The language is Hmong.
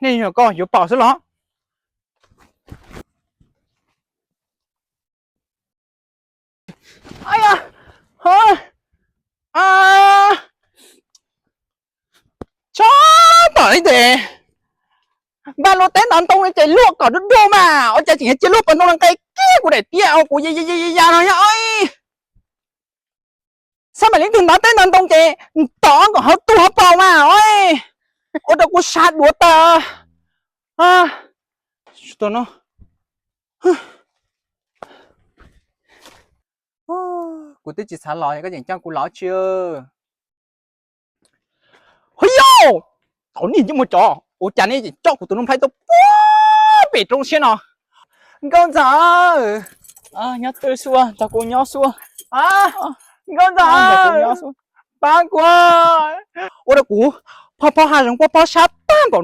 Nej nyuam koj yuav paum xwb los? Tsob tom li tes, npaj luaj teb ntov ntoo li ces luaj kom dub dub mas ua cas tseem cia luaj pos ntoo nqes kiag kuv daim tiab kuv ya ya no yog ib. Xab mam li tug ntov teb ntov ntoo ces tom kom hauv tu hauv paus mas ua rau kuv sab duav tas. Kuv twb tsis xav los koj tseem coj kuv los tsi. Huab yau, tau nej ncej muag cov ua cas nej coj kuv tus noob nplhaib tuaj puag pem roob siab no. Nkauj ntxawm, nyob twj xwb, nrog kuv nyob xwb. Nkauj ntxawm, pab kuv. Ua rau kuv phob phob hav zoov phob phob sab tag npaum no.